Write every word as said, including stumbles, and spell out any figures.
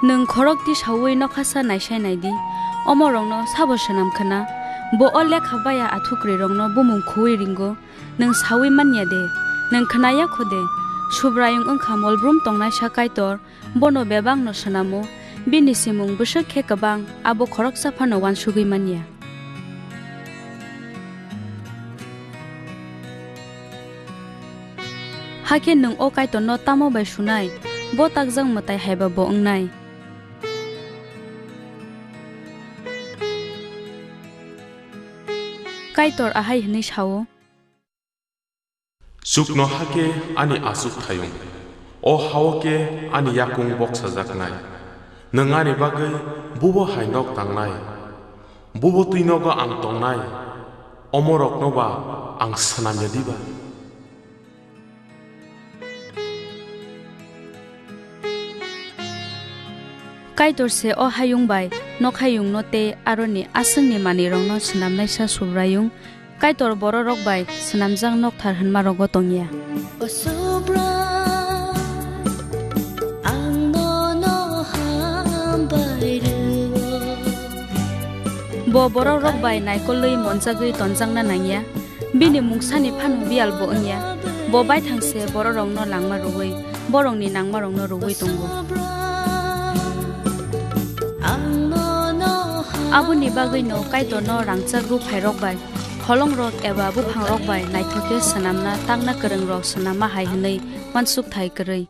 Nwng khorok tisaui nokhasa naisai nai di, omorokno sabo swnam khna? Bo o lekha baya athukwrwirokno bumung khuui ringo, nwng saui man ya de? Nwng khna ya kho de? Subraiyung wng kha molbrum tongnaisa Kaitor, bono bebakno swnamo, bini simung bwswk khe kwbang, abo khoroksa phano uansugui man ya. Hakhe nwng o Kaitorno tamo bai sunai? Bo takjak mwtai haiba bo wngnai. Kaitor ahai hwnwi sa-o. Chuknoha khe ani achukthayung, o ha-o khe ani yakung boksajaknai. Nwng ani bagwi bubo hai nok tangnai, bubo twi nogo ang tongnai, omorokno ba ang swnam ya diba? Kaitor se o hayung bai nokhayungno tei aroni aswkni manwirokno swnamnaisa Subraiyung. Kaitor bororok bai swnamjak nokthar hwnmarogo tong ya. O Subrai, ang nono hambai rw-o. Bo bororok bai naikolwi monjagwi tonjakna nang ya. Bini mungsani phano biyal bo wng ya. Bo baithang se bororokno langma rwui, borokni nangmarokno rwui tongo. Aboni bagwino Kaitorno rangchak rwphairok bai, holongrok eba buphangrok bai naithok khe swnamna takna kwrwngrok swnamma hai hwnwi uansukthai kwrwi.